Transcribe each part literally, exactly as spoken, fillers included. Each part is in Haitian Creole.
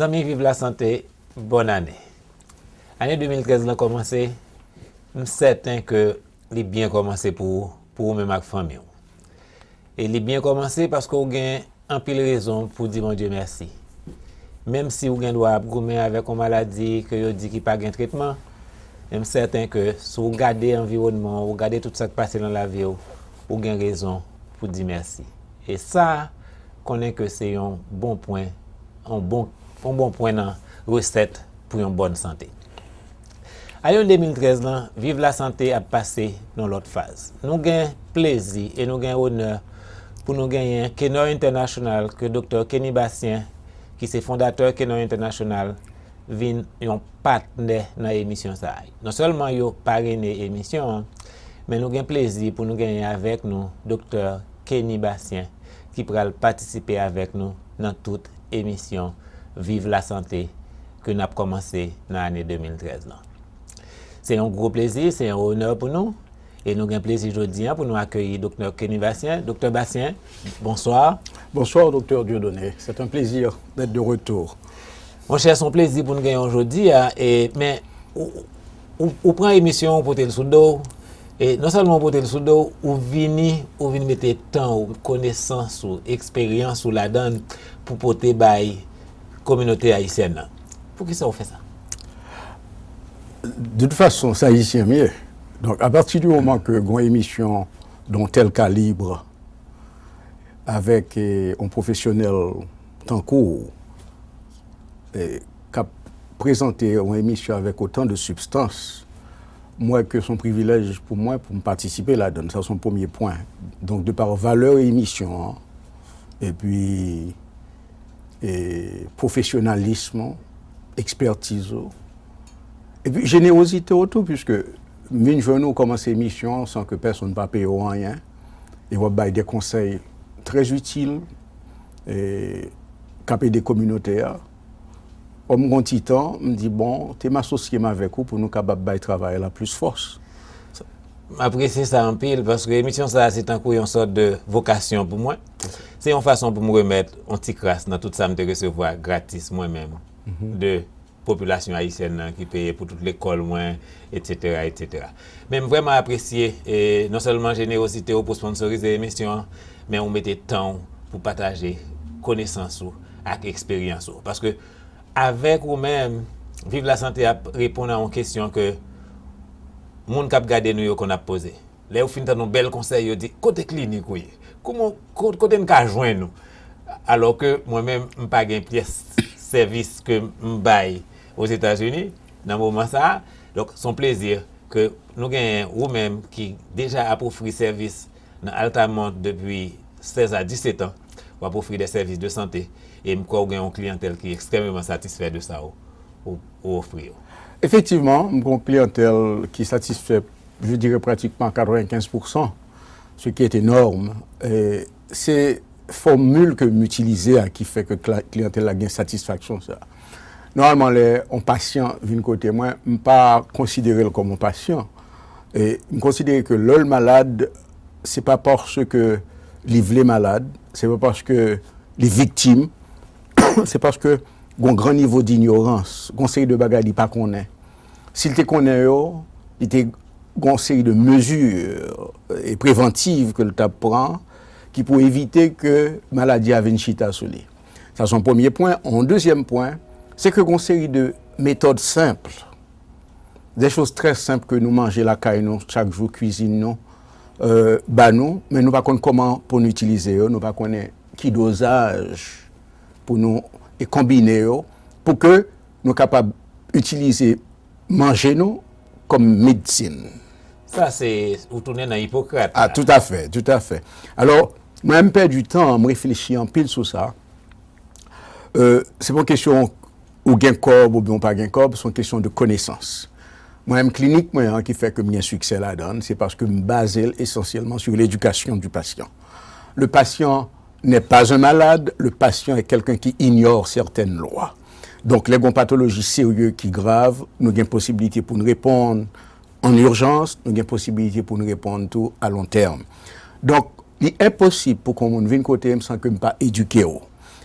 Zanmi Viv Lasante, bòn ane. Ane de mil trèz lan kòmanse, m sèten ke li byen kòmanse pou ou, pou ou menm ak fanmi w. E li byen kòmanse paske w gen anpil rezon pou di Bondye mèsi. Menm si w gen dwa ap goumen avèk yon maladi ke yo di ki pa gen tretman, men m sèten ke si w gade anviwònman w, ou gade tout sa k pase nan lavi w, ou gen rezon pou di mèsi. E sa, konnen ke se yon bon pwen, yon bon, yon bon pwen nan resèt pou yon bòn sante. Ane de mil trèz lan, Viv Lasante ap pase nan lòt faz. Nou gen plezi e nou gen onè pou nou genyen Kenor International, ke Doktè Kenny Bastien, ki se fondatè Kenor International, vin yon patnè nan emisyon sa a. Non sèlman yo parene emisyon an, men nou gen plezi pou nou genyen avèk nou Doktè Kenny Bastien, ki pral patisipe avèk nou nan tout emisyon Viv Lasante ke n ap kòmanse nan ane de mil trèz lan. Se yon gwo plezi, se yon onè pou nou, e nou gen plezi jodi a pou nou akeyi Doktè Kenny Bastien. Doktè Bastien, bonsoir. Bonsoir, Docteur Dieudonné. C'est un plaisir d'être de retour. Monchè, se yon plezi pou n genyen w jodi a, e, men ou, ou, ou pran emisyon, ou pote l sou do w, e non sèlman ou pote l sou do w, ou vini, ou vin mete tan ou, konesans ou, eksperyans ou ladan l pou pote bay kominote ayisyèn nan. Poukisa w fè sa? De toute façon, se Ayisyen m ye. Donk, apati di moman ke gon emisyon d'un tel calibre avèk eh, yon pwofesyonèl tankou w, eh, k ap prezante yon emisyon avèk otan de sibstans, m wè ke se yon privilèj pou mwen pou m patisipe ladan l. Sa se yon premye pwen. Donk, de pa valè emisyon an, epi e pwofesyonalism ou, ekspètiz ou, epi jenerozite ou tou, piske m vin jwenn ou kòmanse emisyon an san ke pèsonn pa peye w anyen, e w ap bay de konsèy trè itil, e k ap ede kominote a. Kòm m gon ti tan, m di, bon, te m asosye m avèk ou pou nou kapab bay travay la plis fòs. M apresye sa anpil, paske emisyon sa a se tankou yon sòt de vokasyon pou mwen. Se yon fason pou m remèt yon ti kras nan tout sa m te resevwa gratis mwen menm, de popilasyon ayisyèn nan ki peye pou tout lekòl mwen, etsetera, etsetera. Men m vrèman apresye, e, non sèlman jenerozite w pou sponsorize emisyon an, men ou mete tan w pou pataje konesans ou ak eksperyans ou. Paske avèk ou menm, Viv Lasante ap reponn a yon kesyon ke moun k ap gade nou yo konn ap poze. Lè yo fin tann yon bèl konsèy, yo di, "Kote klinik ou ye? Kouman, ko-, kote n ka jwenn ou?" Alò ke mwen menm, m pa gen pyès sèvis ke m bay Ozetazini nan moman sa a. Donk, se yon plezi ke nou genyen ou menm ki deja ap ofri sèvis nan Altamont depi sèz a disèt an. W ap ofri de sèvis de sante e m kwè w gen yon kliyantèl ki ekstrèmeman satisfè de sa ou, ou, ou ofri yo. Efektivman, m gen yon kliyantèl ki satisfè, je dirais pratiquement à quatre-vingt-quinze pour cent, ce qui est énorme. E se fòmil ke m itilize a ki fè ke kla-, kliyantèl la gen satisfaksyon sa. Nòmalman, lè yon pasyan vin kote mwen, m pa konsidere l kòm yon pasyan. E m konsidere ke lè l malad, se pa paske li vle malad, se pa paske li viktim, se paske gon gran nivo dinyorans, gon seri de bagay li pa konnen. Si l te konnen yo, li te gon seri de mezi, e, prevantiv ke l t ap pran ki pou evite ke maladi a vin chita sou li. Sa se yon premye pwen. Yon dezyèm pwen, se ke gon seri de metòd senp, de choz trè senp ke nou manje lakay nou chak jou, kwizin nou, e, ba nou, men nou pa konn kòman pou nou itilize yo, nou pa konnen ki dozaj pou nou e konbine yo, pou ke nou kapab itilize manje nou kòm medsin. Sa se, ou tounen nan Ipokrat la. Ah, tout à fait, tout à fait. Alò, mwen, m pèdi tan, m reflechi anpil sou sa. E, se pa yon kesyon ou gen kòb oubyen ou pa gen kòb, se yon kesyon de konesans. Mwen menm, klinik mwen an ki fè ke m gen siksè ladan l, se paske m baze l esansyèlman sur l'éducation du patient. Le patient n'est pas un malade, le patient est quelqu'un qui ignore certaines lois. Donk, lè gon patoloji serye ki grav, nou gen posibilite pou n reponn an irjans, nou gen posibilite pou n reponn tou a lon tèm. Donk, li enposib pou kon moun vin kote m san ke m pa edike w.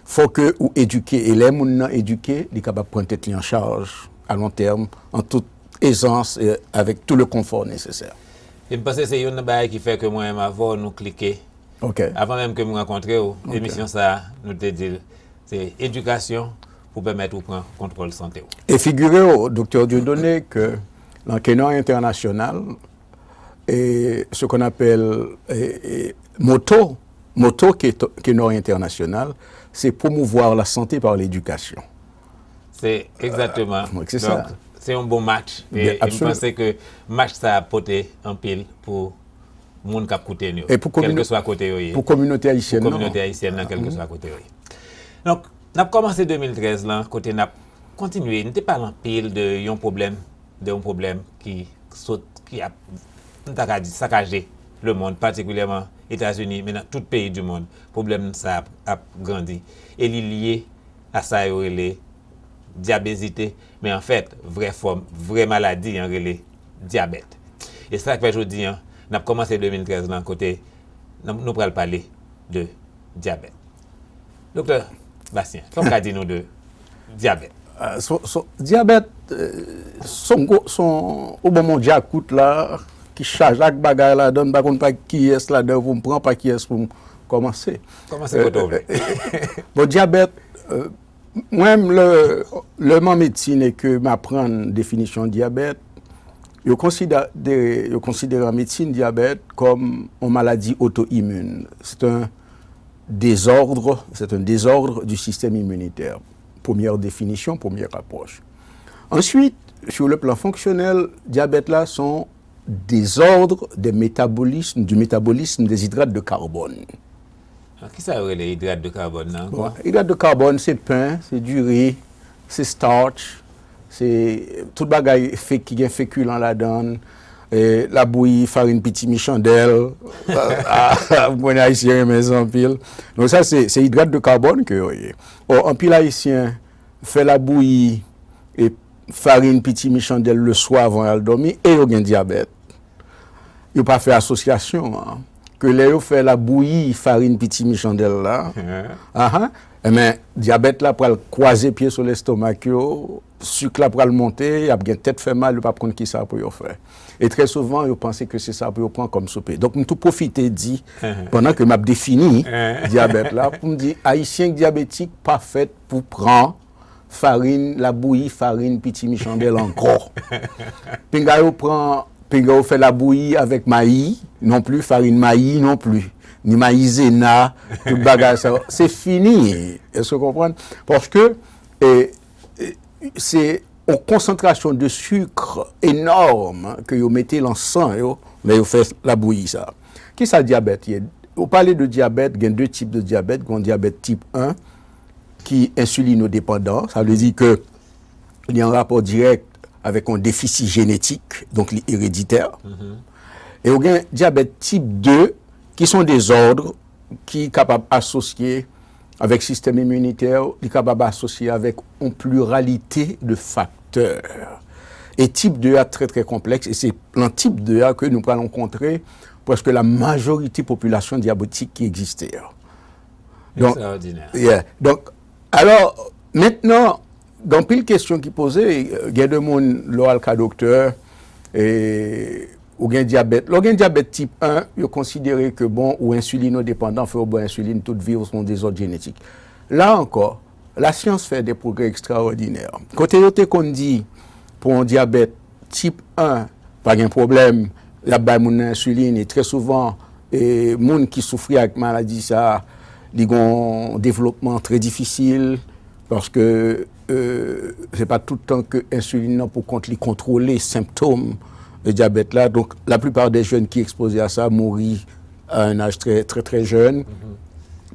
fò ke ou edike, e lè moun nan edike, li kapab pran tèt li an chaj a lon tèm, an tout ezans, e avèk tout le konfò nesesè. E m panse se youn nan bagay ki fè ke mwen menm avè w nou klike. Ok. Avan menm ke m rankontre w, Ok. emisyon sa a, nou te di l, se edikasyon pou pèmèt ou pran kontwòl sante w. E figire w, Doktè Dieudonné, ke nan Kenò Entènasyonal, e ce qu'on appelle, e, e, moto, moto ke, ke Nò Entènasyonal, c'est promouvoir la santé par l'éducation. Se egzakteman. Donk, se sa. Donk, se yon bon match. E, Byen, e m absolument. panse ke match sa a pote anpil pou moun k ap koute n yo, E pou komino-, kèlkeswa kote yo ye. Pou kominote ayisyèn Pou nan. kominote ayisyèn nan, kèlkeswa kote yo ye. Donk, n ap kòmanse de mil trèz lan, kote n ap kontinye. Nou te pale anpil de yon pwoblèm, de yon pwoblèm ki sot, ki ap, m ta ka di, sakaje lemonn, patikilyèman Etazini, men nan tout peyi di monn, pwoblèm sa ap, ap grandi. E li lye a sa yo rele dyabezite, men anfèt, vrè fòm, vrè maladi an rele dyabèt. E sa k fè jodi an, n ap kòmanse de mil trèz lan, kote n ap, nou pral pale de dyabèt. Doktè Bastien, sa w ka di nou de dyabèt? Ah, so, so, dyabèt, eh, son gwo, son, ou ban m yon djakout la, ki chaje ak bagay ladan, m pa konn pa kiyès ladan pou m pran, pa kiyès pou m kòmanse. Kòmanse kote w vle. Eh, bon, dyabèt, eh, mwen, lè, lè m an medsin e ke m aprann definisyon dyabèt, yo konsidere, yo konsidere an medsin dyabèt kòm yon maladi oto-imin. C'est un désordre, c'est un désordre du système immunitaire. Première définition, première approche. Ensuite, sur le plan fonctionnel, dyabèt la son désordre des métabolismes, du métabolisme des hydrates de carbone. Ah, kisa yo rele idrat de kabòn nan Bon, ankò? Idrat de carbone, se pen, se diri, se starch, se tout bagay fe-, ki gen fekilan ladan l, e, labouyi, farin piti michandèl, a, a, m konnen Ayisyen renmen sa anpil. Donk sa, se, se idrat de kabòn ke yo ye. Ò, anpil Ayisyen fè labouyi e farin piti michandèl le swa avan y al dòmi e yo gen dyabèt. Yo pa fè asosyasyon an. Ke lè yo fè labouyi farin piti michandèl la, ahan, enben, dyabèt la pral kwaze pye sou lestomak yo, sik la pral monte, y ap gen tèt fè mal, yo p ap konn kisa pou yo fè. E trè souvan, yo panse ke se sa pou yo pran kòm soupe. Donk, m tou pwofite di, pandan ke m ap defini dyabèt la, pou m di, Ayisyen k dyabetik pa fèt pou pran farin, labouyi farin piti michandèl ankò. Pinga yo pran, pinga yo fè labouyi avèk mayi, non pli, farin mayi non pli. Ni mayizena, tout bagay sa. Se fini. Èske w konprann? Paske, e, e, se yon konsantrasyon de sik enòm ke yo mete lan san yo, lè yo fè labouyi sa. Kisa dyabèt ye? Ou pale de dyabèt, gen de tip de dyabèt, gen dyabèt tip en, ki ensilinodepandan, sa vle di ke li an rapò dirèk avèk yon defisi jenetik, donk li ereditè. E ou gen dyabèt tip de, ki se yon dezòd ki kapab asosye avèk sistèm iminitè, li kapab asosye avèk yon pliralite de faktè. E tip de a trè, trè konplèks, e se lan tip de a ke nou pral rankontre prèske la majorite popilasyon dyabetik ki egziste a. Donk, Ekstraòdinè. Yeah. Donk, alò, mentnan, gen anpil kesyon ki poze, gen de moun, lè w al ka doktè, e, ou gen dyabèt. Lè w gen dyabèt tip en, yo konsidere ke, bon, ou ensilinodepandan, fò w bwè ensilin tout vi w, se yon dezòd jenetik. La ankò, lasyans fè de pwogrè ekstraòdinè. Kote yo te konn di, pou yon dyabèt tip en, pa gen pwoblèm, y ap bay moun nan ensilin, e trè souvan, e, moun ki soufri ak maladi sa, li gen yon devlopman trè difisil, paske, e, se pa tout tan ke ensilin nan pou kont li kontwole senptòm, e, dyabèt la. Donk, laplipa de jèn ki ekspoze a sa mouri a un âge très, très, très jeune.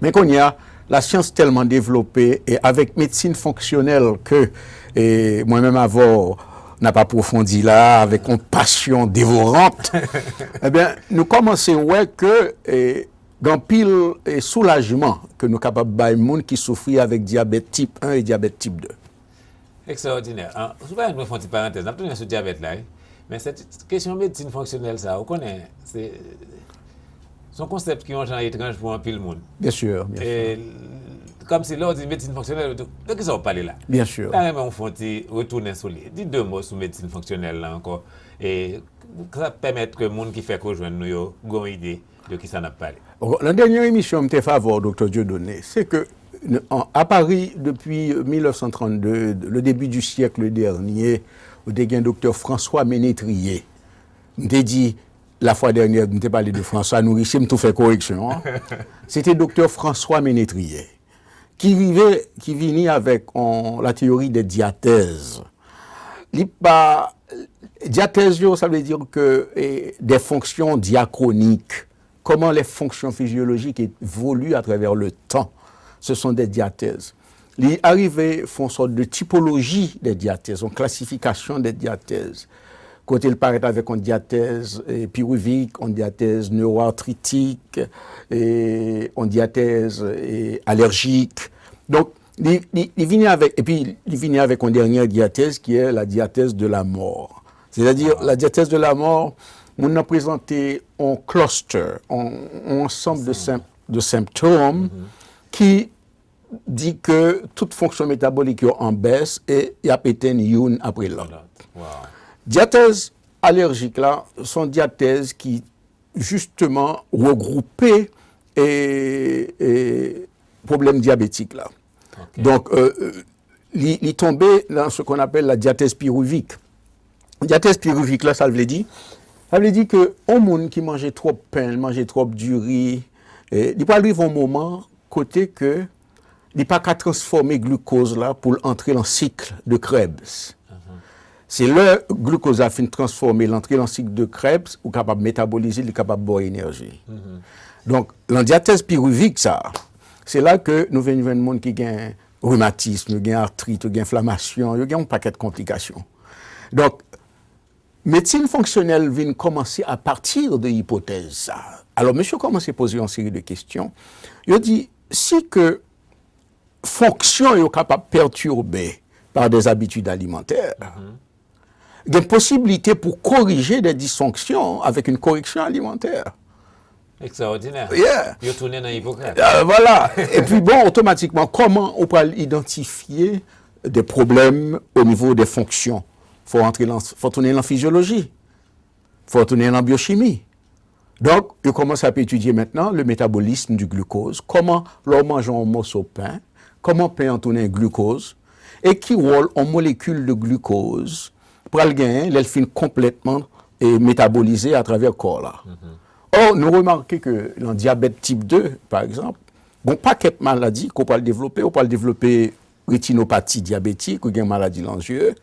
Men kounye a, lasyans tèlman devlope, e avèk medsin fonksyonèl ke, e, mwen menm avè w, n ap apwofondi la, avèk yon pasyon devorant, ebyen, nou kòmanse wè ke, e, gen anpil, e, soulajman ke nou kapab bay moun ki soufri avèk dyabèt tip en e dyabèt tip de. Ekstraòdinè. An, si w pèmèt mwen fè yon ti parantèz, n ap tounen sou dyabèt la, wi. Men se ti, kesyon medsin fonksyonèl sa, ou konnen, se, se yon konsèp ki yon jan etranj pou anpil moun. Byen si, byen si. E, Kòmsi lè w di medsin fonksyonèl, yo di, de kisa w ap pale la? Byen si. Mwen ta renmen yon fwa w ti retounen sou li. Di de mo sou medsin fonksyonèl la ankò. E sa pèmèt ke moun ki fèk rejwenn nou yo gen yon ide de kisa n ap pale. Nan dènye emisyon, m te fè avè w, Doktè Dieudonné, se ke à Paris, depuis mille neuf cent trente-deux, le début du siècle dernier, ou te gen Doktè François Ménétrier. M te di, la fois dernière, m te pale de François Nourricier, m tou fè koreksyon an. Se te Doktè François Ménétrier ki rive, ki vini avèk on, la théorie des diathèses. Li pa, diathèse yo, sa vle di ke eh, des fonctions diachroniques. Comment les fonctions physiologiques évoluent à travers le temps. Ce sont des diathèses. Li arive fè yon sòt de tipoloji de diathèse, yon klasifikasyon de diathèse. Kote l parèt avèk yon diathèse eh, piruvik, yon diathèse neuroartritik, eh, yon diathèse eh, alèjik. Donk, li, li, li vini avèk, epi li vini avèk yon dènyè diathèse ki è la diathèse de la mort. C'est-à-dire, la diathèse de la mort, moun nan prezante yon cluster, yon, yon ansanm de, senp, de senptòm ki di ke tout fonksyon metabolik yo an bès e y ap etenn youn apre lòt. Diathèse alèjik la, se yon diathèse ki jisteman regwoupe e, e pwoblèm dyabetik la. Donk, euh, li, li tonbe dans ce qu'on appelle la diathèse pyruvik. Diathèse pyruvik la, sa vle di, sa vle di ke yon moun ki manje twòp pen, manje twòp diri, eh, li pral rive yon moman kote ke li pa ka transfòme glikoz la pou l antre nan sik de Krebs. Se lè glikoz la fin transfòme, l antre nan sik de Krebs, ou kapab metabolize, li kapab ba w enèji. Donk, nan diathèse pyruvik sa, se la ke nou vin jwenn moun ki gen rimatism, yo gen artrit, yo gen enflamasyon, yo gen yon pakèt konplikasyon. Donk, medsin fonksyonèl vin kòmanse à partir de ipotèz sa. Alò, mesye kòmanse poze yon seri de kesyon. Yo di, si ke fonksyon yo kapab pètibe par des habitudes alimentaires, gen posiblite pou korije de disfonksyon avèk yon koreksyon alimantè. Ekstraòdinè. Yeah. Yo tounen nan Ipokrat. Euh, voilà. Epi bon, otomatikman, kòman ou pral idantifye de pwoblèm o nivo de fonksyon? Fò antre nan, fò tounen nan fizyoloji. Fò tounen nan byochimi. Donk, yo kòmanse ap etidye mentnan le métabolisme du glucose. Kòman, lè w manje yon moso pen, kòman pen an tounen glikoz? E ki wòl yon molekil de glikoz pral genyen lè l fin konplètman eh, metabolize atravè kò la? Or, nou remake ke nan dyabèt tip de, pa egzanp, gon pakèt maladi ke w pral devlope, ou pral devlope retinopati dyabetik, ou gen maladi nan zye,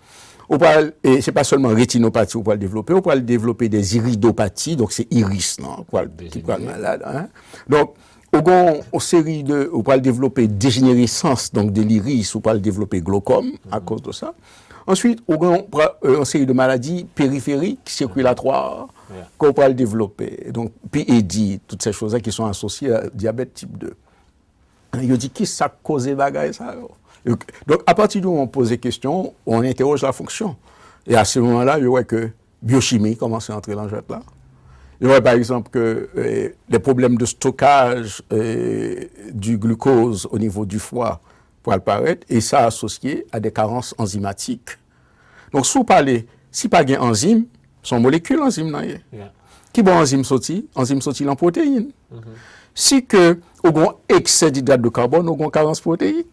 ou pral, e se pa sèlman retinopati ou pral devlope, ou pral devlope de iridopati, donk se iris lan pral, ki pral malad. Hein? Donk, ou gen yon seri de, ou pral devlope dejeneresans, donk de l'iris, ou pral devlope glokòm akoz de sa. Answit, ou gen yon pra- euh, yon seri de maladi periferik, sikilatwa, ke ou pral devlope. Donk, P A D, toutes ces choses-là qui sont associées à diabète type deux. Yo di ki sa k koze bagay sa yo. Yo- Donk, apati di moman w poze kesyon, on entèwòj la fonksyon. E a se moman la, yo wè ke byochimi kòmanse antre nan jwèt la. Yo wè, pa egzanp, ke eh, de pwoblèm de stokaj eh, du glucose au niveau du foie pral parèt, e sa asosye a de karans anzimatik. Donk, si w pale, si pa gen anzim, se yon molekil anzim nan ye. Ki bò anzim soti? Anzim soti lan pwoteyin. Si ke ou gen eksè d'idrat de karbòn, ou gen karans pwoteyin.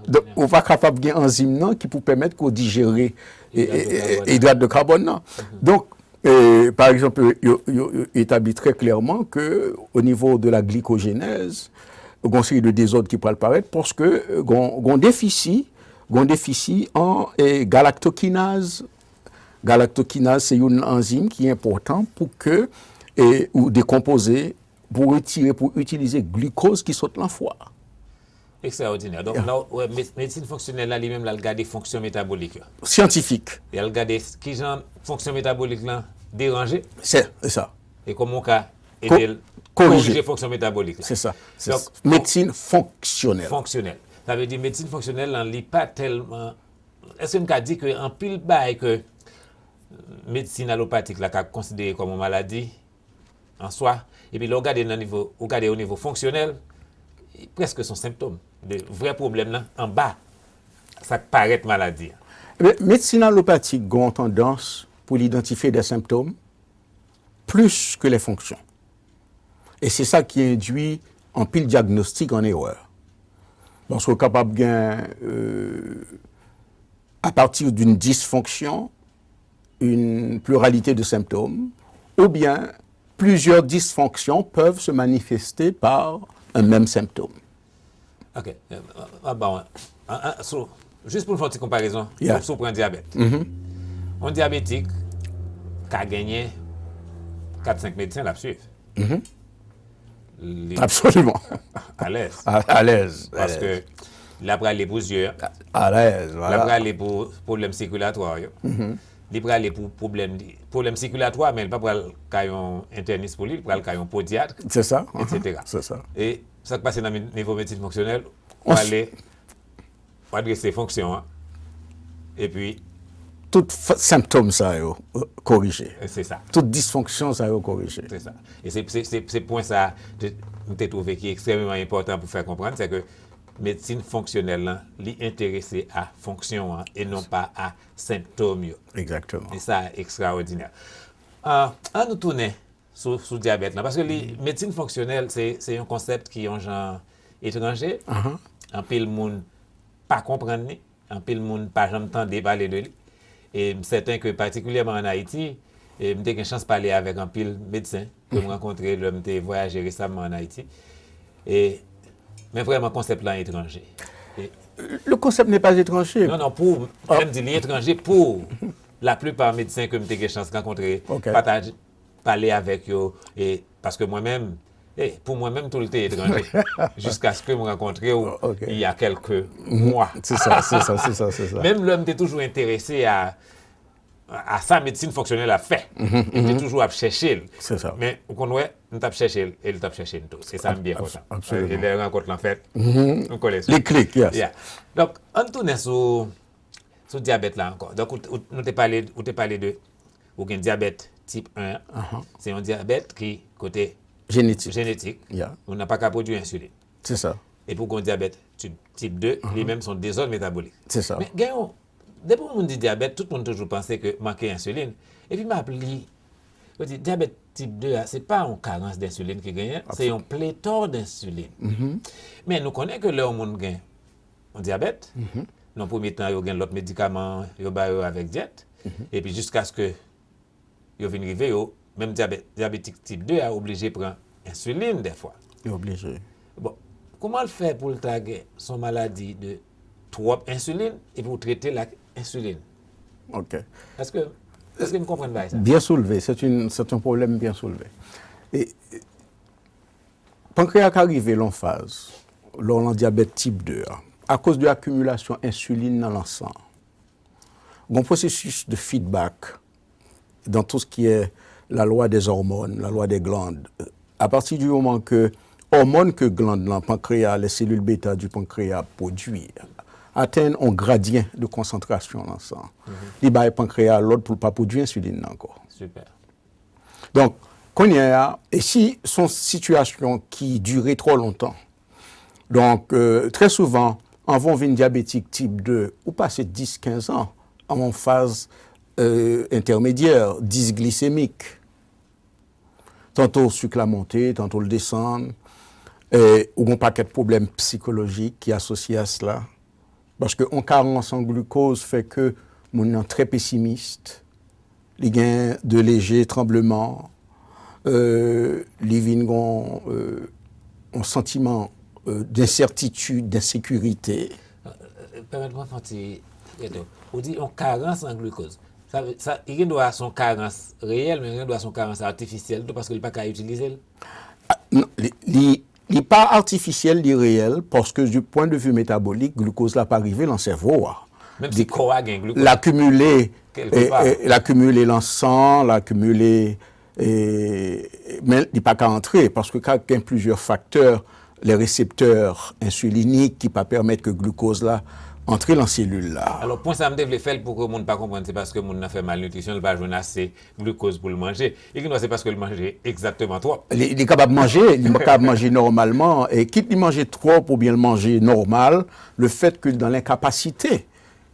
Donk, ou pa kapab gen anzim nan ki pou pèmèt ke w dijere idrat de karbòn nan. Donk, eh, pa egzanp, yo, yo, yo etabli trè klèman ke o nivo de la glikojenèz, gon seri de dezòd ki pral parèt paske gon, gon defisi, gon defisi an eh, galaktokinaz. Galaktokinaz se yon anzim ki enpòtan pou ke eh, ou dekonpoze, pou retire, pou itilize glikoz ki sot lan fwa. Ekstraòdinè. Donk, la, w wè, med- medsin fonksyonèl la, li menm, l al gade fonksyon metabolik yo. Syantifik. L al gade kijan fonksyon metabolik lan deranje. Se se sa. E kòman w ka ede l korije fonksyon metabolik la. Se sa. Donk, medsin fonksyonèl. Fonksyonèl. Sa vle di medsin fonksyonèl lan, li pa tèlman. Èske n ka di ke anpil bagay ke medsin alopatik la ka konsidere kòm yon maladi an swa, epi lè w gade nan nivo, ou gade o nivo fonksyonèl, prèske se yon senptòm de vrè pwoblèm nan anba sa k parèt maladi a. Ebyen, medsin alopatik gen yon tandans pou l idantifye de senptòm plis ke lè fonksyon. E se sa ki endwi anpil dyagnostik an erè. Paske w kapab gen, euh, à partir d'une dysfonction, une pluralité de symptômes, ou bien plusieurs dysfonctions peuvent se manifester par un même symptôme. Ok. Jis pou n fè yon ti konparezon, si w pran dyabèt. Yon dyabetik ka genyen kat senk medsen l ap swiv. Li alèz. Alèz. Paske l ap rale pou zye a. Alèz. L ap rale pou pwoblèm sikilatwa yo. Li prale pou pwoblèm, pwoblèm sikilatwa, men li pa pral ka yon entènis pou li, li pral ka yon podyat, etsetera. E sa k pase nan nivo medsin fonksyonèl, w ale, w adrese fonksyon an, epi tout senptòm sa yo korije. Se sa. Tout disfonksyon sa yo korije. Se sa. E se pwen sa a m te twouve ki ekstrèmeman enpòtan pou fè konprann, se ke medsin fonksyonèl lan, li enterese a fonksyon an e non pa a senptòm yo. Egzakteman. E sa ekstraòdinè. An nou tounen sou dyabèt lan, paske li, medsin fonksyonèl, se yon konsèp ki yon jan etranje. Anpil moun pa konprann li. Anpil moun pa janm tande pale de li. E m sèten ke patikilyèman ann Ayiti, e m te gen chans pale avèk anpil medsen ke m rankontre lè m te vwayaje resamman ann Ayiti. E, men vrèman, konsèp lan etranje. Le concept n'est pas étranger. Non, non, pou, lè m di li etranje, pou laplipa medsen ke m te gen chans rankontre, pataje, pale avèk yo, e paske mwen menm, e, pou mwen menm tou, li te etranje. Jiskaske m rankontre w il y a quelques mois. Se sa, se sa, se sa, se sa. Menm lè m te toujou enterese a, a sa medsin fonksyonèl ap fè. M te toujou ap chèche l. Se sa. Men, ou konn wè, m t ap chèche l, e l t ap chèche m tou. E sa m byen kontan. Absolument. E lè rankont lan fèt, ou konnen sa. Li klik, yes. Donk, ann tounen sou, sou dyabèt la ankò. Donk, ou, ou, nou te pale, ou te pale de Ou gen dyabèt tip en an. Se yon dyabèt ki kote jenetik. Moun nan pa ka pwodui ensilin. Se sa. Epi ou gen dyabèt tip, tip de, li menm se yon dezòd metabolik. Se sa. Men gen yon, depi yon moun di dyabèt, tout moun toujou panse ke manke ensilin. Epi m ap li, yo di dyabèt tip de a, se pa yon karans densilin ki genyen, se yon pletò densilin. Men nou konnen ke lè yon moun gen yon dyabèt, nan premye tan, yo gen lòt medikaman yo ba yo avèk dyèt. Epi jiskaske yo vin rive, yo, menm dyabetik tip de a oblije pran ensilin dèfwa. Yo oblije. Bon, kouman l fè pou l ta gen, se yon maladi de twòp ensilin epi w trete l ak ensilin? Ok. Èske, èske m konprann bagay sa? Bien soulevé, c'est une, c'est un problème bien soulevé. E, pankreya ka rive lan faz, lè w lan dyabèt tip de a, akoz de akimilasyon ensilin nan lan san. Gon pwosesis de feedback dans tout ce qui est la loi des hormones, la loi des glandes. À partir du moment que òmòn ke glann lan, pankreya, les cellules bêta du pancréas pwodui, atenn yon gradyen de konsantrasyon lan san, li bay pankreya lòd pou l pa pwodui ensilin nan ankò. Super. Donk, kounye a, e si se yon sitiyasyon ki dire twò lontan, donk, euh, trè souvan, anvan w vin dyabetik tip de, ou pase dis, kenz an, an yon faz, euh, entèmedyè, disglisemik. Tanto sik la monte, tanto l desann, e ou gen yon pakèt pwoblèm sikolojik ki asosye a sela. Paske yon karans an glikoz fè ke moun nan trè pesimis, li gen de leje tranbleman, euh, li vin gen yon, euh, yon santiman, euh, densètitid, densekirite. Pèmèt mwen fè yon ti retou. Ou di yon karans an glikoz. Sa, sa, li gen dwa se yon karans reyèl, men li gen dwa se yon karans atifisyèl tou, paske li pa ka itilize l. Ah, non, li, li, li pa atifisyèl, li reyèl, paske du point de vue métabolique, glikoz la pa rive lan sèvo a. Menm si kò a gen glikoz. L akimile, l akimile lan san, l akimile, e, men li pa ka antre, paske ka gen plizyè faktè, les récepteurs insuliniques ki pa pèmèt ke glikoz la antre lan selil la. Alò, pwen sa m te vle fè l pou ke moun pa konprann, se paske moun nan fè malnitrisyon, li pa jwenn ase glikoz pou l manje. Li gen dwa se paske l manje egzakteman twòp. Li, li kapab manje, li kapab manje nòmalman, e kit li manje twòp oubyen l manje nòmal, le fèt ke l dan lenkapasite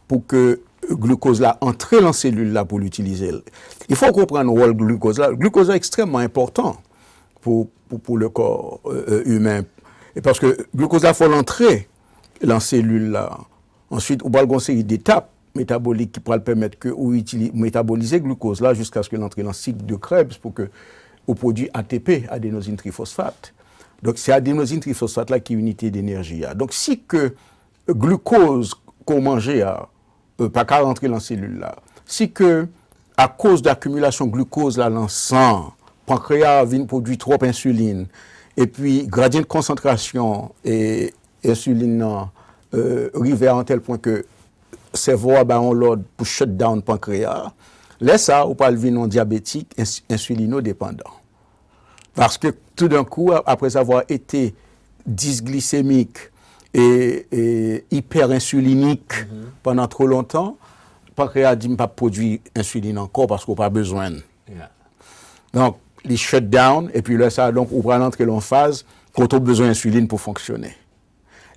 pou ke glikoz la antre lan selil la pou l itilize l. Il faut konprann wòl glikoz la. Glikoz la ekstrèmman enpòtan pou, pou, pou le kò imen. E paske glikoz la fò l antre lan selil la. Answit, ou pral gen yon seri detap metabolik ki pral pèmèt ke ou itili, metabolize glikoz la jiskaske l antre lan sik de Krebs pou ke ou pwodui A T P, adenosin trifosfat. Donk, se adenosin trifosfat la ki inite denèji a. Donk, si ke glikoz ke w manje a, e, pa ka rantre lan selil la, si ke akoz de akimilasyon glikoz la lan san, pankreya a vin pwodui twòp ensilin, epi gradyen de konsantrasyon e ensilin nan, e, rive a yon tèl pwen ke sèvo a bay yon lòd pou shut down pankreya a, lè sa a, ou pral vin yon dyabetik ins-, ensilinodepandan. Paske toudenkou, a-, après avoir été dysglycémique et, et hyperensilinik pandan twò lontan, pankreya a di, "M p ap pwodui ensilin ankò paske w pa bezwen l." Yeah. Donk, li shut down, epi lè sa a, donk, ou pral antre lan yon faz kote w bezwen ensilin pou fonksyone.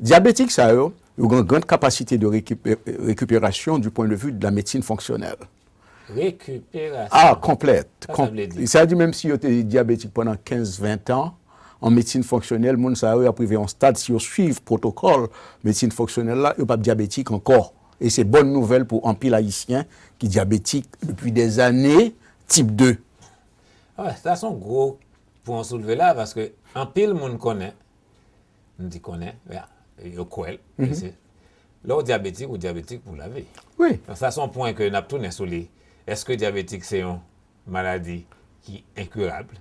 Dyabetik sa yo, yo gen yon gran kapasite de récupé-, récupération du point de vue de la médecine fonctionnelle. Récupération. Ah, konplèt. Sa sa vle di? Sa di menm si yo te dyabetik pandan kenz, ven tan, an medsin fonksyonèl, moun sa yo ap rive yon stad, si yo swiv pwotokòl medsin fonksyonèl la, yo p ap dyabetik ankò. E se bòn nouvèl pou anpil Ayisyen ki dyabetik depi dèzane, tip de. Ah, sa se yon gwo pwen w soulve la, paske anpil moun konnen, m di konnen, ya, yo kwè l, men se, lè w dyabetik, ou dyabetik pou lavi. Wi. Donk, sa se yon pwen ke n ap tounen sou li. Èske dyabetik se yon maladi ki enkirab?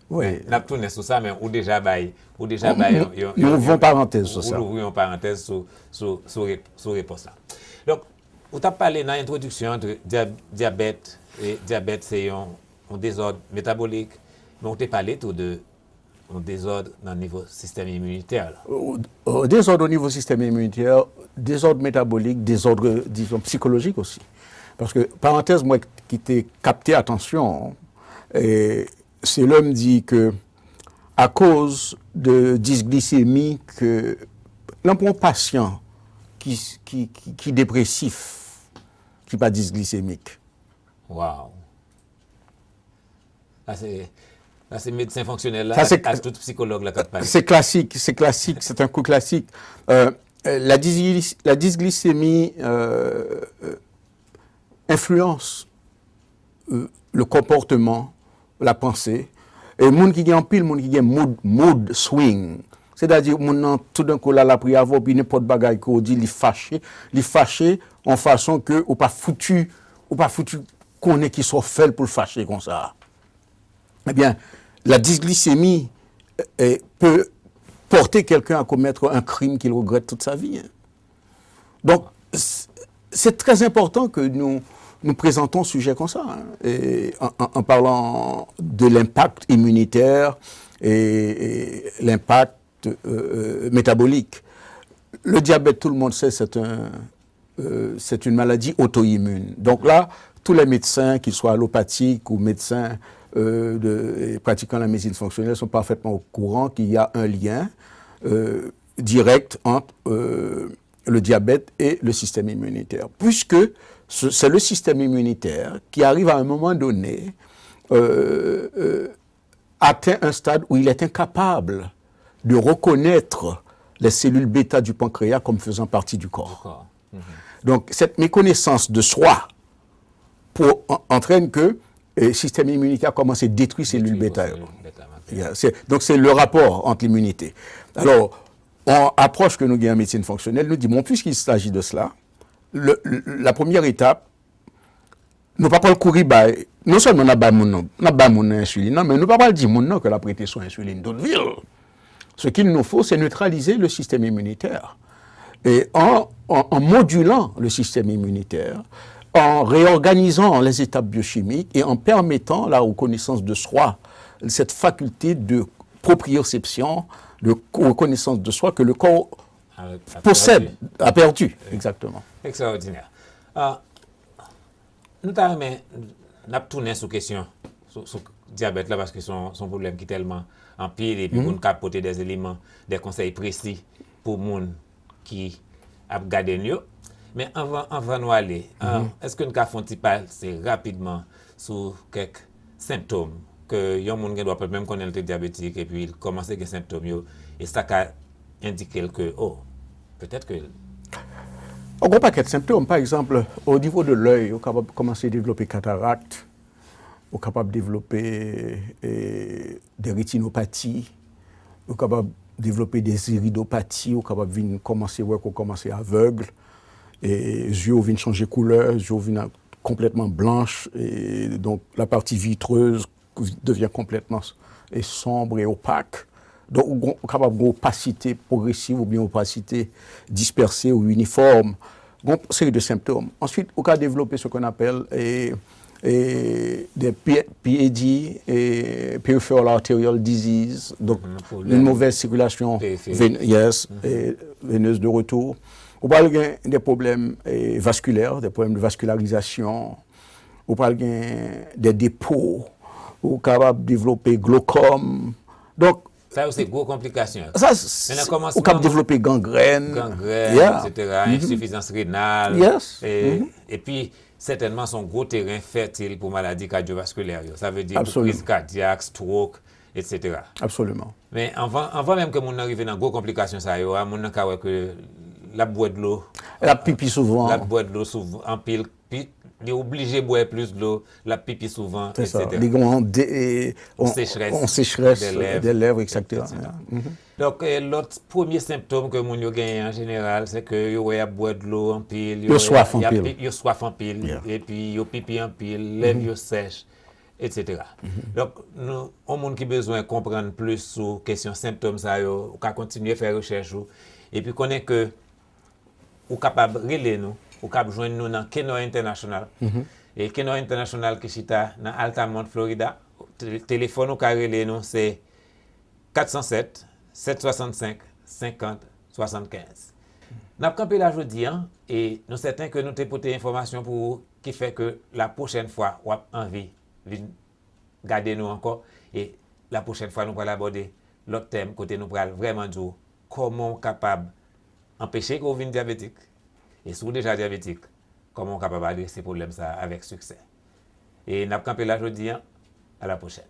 Wi. N ap tounen sou sa, men ou deja bay, ou deja bay yon, yon, Nou ouvri yon parantèz sou ou sa. Louvri yon parantèz sou, sou, sou, re- sou repons la. Donk, ou t ap pale nan entwodiksyon an de dya- dyabèt, e dyabèt se yon, yon dezòd metabolik, men ou te pale tou de yon dezòd nan nivo sistèm iminitè la. Euh, désordre au niveau système immunitaire, désordre métabolique, désordre, disons, psychologique aussi. Paske, parantèz mwen ki te kapte atansyon, e, se lè m di ke akoz de disglisemi, ke lè m pran yon pasyan ki, ki, ki, ki depresif, ki pa disglisemik. Wow. Sa se, sa se medsen fonksyonèl la Sa se- ak, ak tout psikològ la k ap pale. C'est classique, c'est classique, c'est un coup classique. Euh, la, dysgly- la dysglycémie euh, euh, influence euh, le comportement, la pensée. E moun ki gen anpil, moun ki gen mood, mood swing. Sètadi, moun nan, toudenkou, la, l ap ri avè w, pi nenpòt bagay ke w di, li fache, li fache, yon fason ke ou pa fouti, ou pa fouti konnen ki sa w fè l pou l fache konsa. Eh bien, la dysglycémie euh, peut porter quelqu'un à commettre un crime qu'il regrette toute sa vie. Hein. Donc, c'est très important que nous, nous présentons ce sujet comme ça, hein, et en, en, en parlant de l'impact immunitaire et, et l'impact euh, métabolique. Le diabète, tout le monde sait, c'est un, euh, c'est une maladie auto-immune. Donc là, tous les médecins, qu'ils soient allopathiques ou médecins euh, de, pratiquant la médecine fonctionnelle, sont parfaitement au courant qu'il y a un lien euh, direct entre euh, le diabète et le système immunitaire. Puisque c'est le système immunitaire qui arrive à un moment donné euh, euh, atteint un stade où il est incapable de reconnaître les cellules bêta du pancréas comme faisant partie du corps. Donc, cette méconnaissance de soi pour, en, entraîne que le système immunitaire commence à détruire cellules bêta. Yeah, c'est- donc, c'est le rapport entre l'immunité. Alors, on approche que nous gagnons en médecine fonctionnelle, nous disons, bon, puisqu'il s'agit de cela, le- le- la première étape, nou pa pral kouri bay, non sèlman n ap bay moun nan, n ap bay moun nan ensilin nan, men nou pa pral di moun nan ke l ap rete sou ensilin tout vi l. Ce qu'il nous faut, c'est neutraliser le système immunitaire. Et en, en, en modulant le système immunitaire, en réorganisant les étapes biochimiques et en permettant la reconnaissance de soi, cette faculté de proprioception, de reconnaissance de soi que le corps Possède, a perdu, exactement. Ekstraòdinè. Ah, nou ta renmen, n ap tounen sou kesyon, sou, sou dyabèt la, paske se yon, se yon pwoblèm ki tèlman anpil, epi pou n ka pote des éléments, des conseils précis pou moun ki ap gade n yo. Men anvan, anvan nou ale, ah, èske n ka fè yon ti pase rapidman sou kèk senptòm ke yon moun gen dwa pa t menm konnen l te dyabetik, epi l kòmanse gen senptòm yo, e sa ka endike l ke, oh, petèt ke l... Ou gen yon pakèt senptòm. Pa egzanp, o nivo de lèy, ou kapab kòmanse devlope katarak, ou kapab devlope eh, de retinopati, ou kapab devlope de iridopati, ou kapab vin kòmanse wè ke w kòmanse avèg, e zye w vin chanje koulè, zye w vin konplètman blanch, e donk la partie vitreuse devient complètement et sombre et opaque. Donk, ou, ou kapab gen opasite pwogresiv oubyen opasite dispèse ou inifòm. Gen yon seri de senptòm. Answit, ou ka devlope ce qu'on appelle eh, eh, des P- PAD, eh, peripheral arterial disease, donk une mauvaise circulation vén- yes, eh, veineuse de retour. Ou pral gen des problèmes eh, vasculaires, des problèmes de vascularisation, ou pral gen des dépôts, ou kapab devlope glaucome. Donk, Sa yo se gwo konplikasyon. Sa, Men nan ou kòmansman, kab devlope gangrèn. Gangrèn, Yeah. et cetera, ensifizans renal. Yes. E, epi, sètènman, se yon gwo teren fètil pou maladi kadyovaskilè yo. Sa vle di pou kriz kadyak, stroke, et cetera. Absolument. Men anvan, anvan menm ke moun nan rive nan gwo konplikasyon sa yo a, moun nan ka wè ke l ap bwè dlo. L ap pipi souvan. L ap bwè dlo souvan, anpil, pi, li oblije bwè plis dlo, l ap pipi souvan, C'est ça. et cetera. Li gen yon de- eh, Yon yon- sechrès yon sechrès des lèvres, des lèvres, et cetera. et cetera. Mhm. Donk, eh, lòt premye senptòm ke moun yo genyen an jeneral, se ke yo wè y ap bwè dlo anpil, Yo wè swaf y ap anpil. pi- yo swaf anpil, Yeah. epi yo pipi anpil, lèv yo sèch, et cetera. Donk, nou, yon moun ki bezwen konprann plis sou kesyon senptòm sa yo, ou ka kontinye fè rechèch ou, epi konnen ke ou kapab rele nou, ou kab jwenn nou nan Kenor International. E Kenor International ki chita nan Altamont, Florida. Te- Telefòn ou ka rele nou se kat san sèt, sèt swasannsenk, senkant, swasannkenz. N ap kanpe la jodi a, e nou sèten ke nou te pote enfòmasyon pou ou ki fè ke la pwochèn fwa w ap anvi vin gade nou ankò, e la pwochèn fwa nou pral abòde lòt tèm kote nou pral vrèman di w kòman w kapab anpeche ke w vin dyabetik, e si w deja dyabetik, kòman w kapab adrese pwoblèm sa a avèk siksè. E n ap kanpe la jodi a, a la pwochèn.